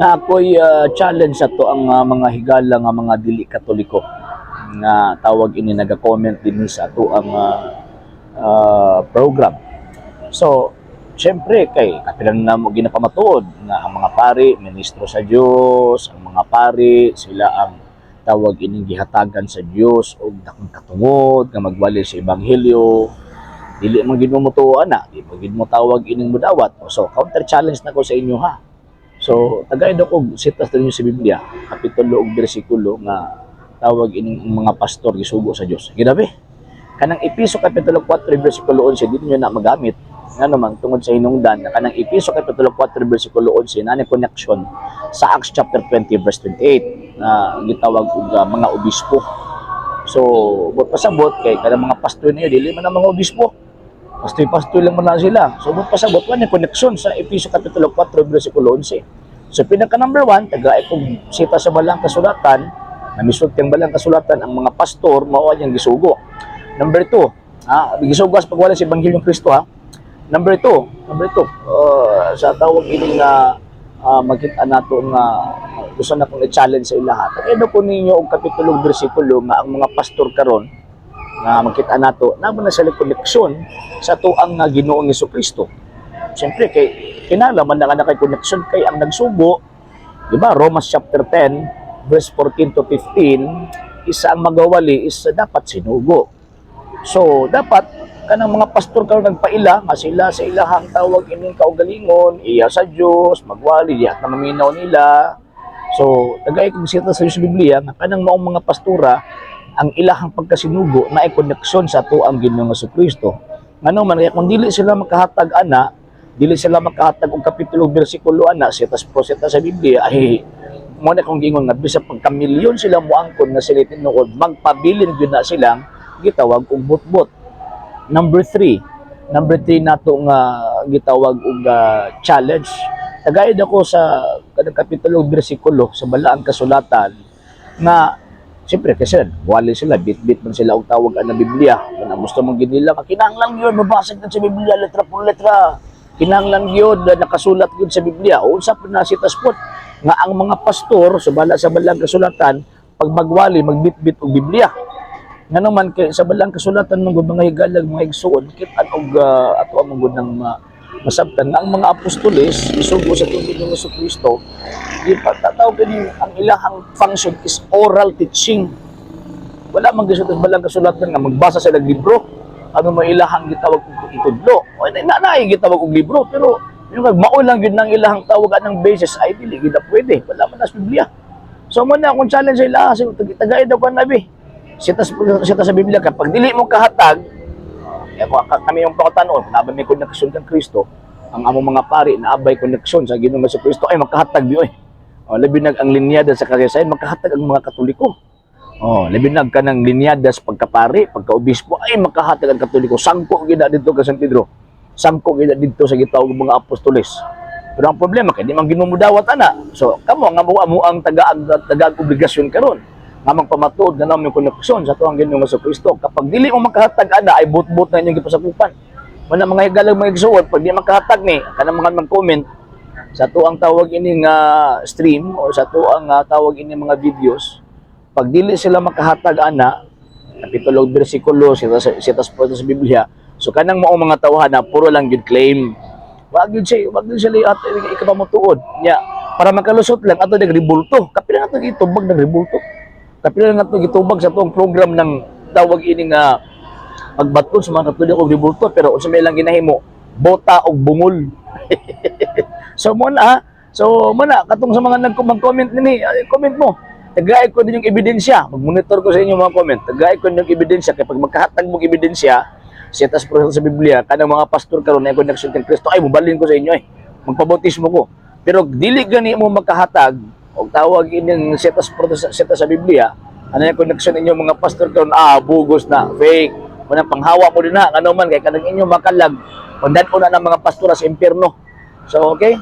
Na ako'y challenge sa to ang mga higala nga mga dili Katoliko nga tawag ini naga-comment din sa ato ang program. So, syempre kay kapilan na mo ginapamatuod nga ang mga pari ministro sa Dios, ang mga pari sila ang tawag ining gihatagan sa Dios og dakong katungod nga magwali sa ebanghelyo. Dili man gid mo mutuo ana, di man gid mo tawag ining mudawat. So, counter challenge na ko sa inyo, ha. So, tagaid ako sitas ninyo sa Biblia, kapitulo ug bersikulo nga tawag ining ang mga pastor gisugo sa Dios. Gidabi. Kanang Epeso kapitulo 4 bersikulo 11, dili nyo na magamit. Nga naman tungod sa hinungdan na kanang Epeso kapitulo 4 bersikulo 11 na connection sa Acts chapter 20 verse 28 na gitawag og mga obispo. So, buot pasabot kay kanang mga pastor niyo dili man ang mga obispo. Pastoy-pastoy lang man na sila. So, buot pasabot wala connection sa Epeso kapitulo 4 bersikulo 11. So, pinaka number 1, taga kung sita sa balang kasulatan, na misulti ang balang kasulatan, ang mga pastor mao ang gisugo. Number 2, gisugo sa pagwala sa Ebanghelyong Kristo, ha. Number 2, sa tawag ini nga makita nato nga gusto na kong i-challenge sa ilaha. Tagay ko ninyo og kapitulo ug bersikulo nga ang mga pastor karon nga makita nato na na sila koneksyon sa tuang nga Ginoong Kristo. Siyempre kay kinahanglan man na kay koneksyon kay ang nagsugo, di ba? Romans chapter 10 verse 14 to 15, isa ang magawali is dapat sinugo. So, dapat kanang mga pastor karon nagpaila nga sila sa ilahang tawag ining kaugalingon, iya sa Dios, magwali dihat na maminaw nila. So, tagay kong sita sa Biblia nga kanang maong mga pastora ang ilahang pagkasinugo na ay koneksyon sa tuang Ginoong Kristo. Ngano man kaya kung dili sila makahatag ana, dili sila makahatag og kapitulo ug bersikulo ana, sitas proseta sa Biblia, ay mo na kong giingon nga bisag pagkamilyon sila moangkon nga sila tinuod, magpabilin gyud na silang gitawag og butbot. Number three nato nga gitawag og challenge. Tagaid ako sa kanang kapitulo ug bersikulo sa balaang kasulatan nga siyempre kasi wali sila, bit-bit man sila og tawag ang Biblia. Kung ang gusto mong ginila, kinahanglan yun, mabasag na sa Biblia, letra por letra. Kinahanglan yun, na nakasulat yun sa Biblia. O unsa pa na si taspot nga ang mga pastor sa balaang kasulatan pag magwali magbitbit og Biblia. Nga naman kay sa balaang kasulatan ng mga higalag, mga igsuon, kit-an og ato ang mga ng masabtan nga ang mga apostoles isugo sa tubig ng Kristo, di pa tatawag kini ang ilahang function is oral teaching. Wala man gisulat sa balang kasulatan nga magbasa sila og libro. Ano mo ilahang gitawag og itudlo o na na gitawag og libro, pero yung mao lang gyud nang ilahang tawag anang basis ay dili gid na pwede, wala man na sa Biblia. So mo na akong challenge sa ilaha, tagaid daw ka nabi sita sa Biblia. Kapag dili mo kahatag, eh, kung kami yung pangutanon, kung nabay may koneksyon kang Kristo, ang among mga pari na abay koneksyon sa Ginoong Kristo, ay makahatag di oy. Oh, labi nag ang linyada sa kasaysayan, makahatag ang mga Katoliko. Oh, labi nag kanang linyada sa pagkapari, pagkaobispo, ay makahatag ang Katoliko. Sangko gid na didto ka San Pedro. Sangko gid na didto sa gitawag mga apostoles. Pero ang problema kay di man ginumudawat ana. So kamo nga mo amo ang taga taga obligasyon karon nga magpamatuod na namin koneksyon sa tuang Ginoong Kristo. Kapag dili mo makahatag ana, ay but-but na inyong gipasakupan. Wala, mga higalag, mga igsuon, pag di makahatag ni kanang mga mag-comment sa tuang tawag ini nga stream or sa tuang tawag ini mga videos, pag dili sila makahatag ana, kapitulo ug bersikulo, sita sa Biblia, so kanang mao mga tawhan na puro lang gyud claim. Wag gyud siya at ikapamutuod. Nya, para makalusot lang ato nagribulto. Kapila na ato gitubag nagribulto. Kapila na ato gitubag sa atong program ng tawag ini nga pagbaton sa mga Katoliko og ribulto, pero unsa may lang ginahimo, bota og bungol. So mo na, so mo na katong sa mga nag-comment nini, ay, comment mo. Tagay ko din yung ebidensya. Mag-monitor ko sa inyo mga comment. Tagay ko din yung ebidensya kay pag magkahatag mong ebidensya, sitas pro sa Biblia, kanang mga pastor karon na connection kay Kristo, ay mobalin ko sa inyo eh. Magpabautismo ko. Pero dili gani mo magkahatag og tawag ining sitas pro sita sa Biblia, ano yung connection ninyo mga pastor karon, bugos na, fake. Munang panghawa mo din na, ano man kay kanang inyo makalag, kung na ng mga pastora sa impyerno. So okay?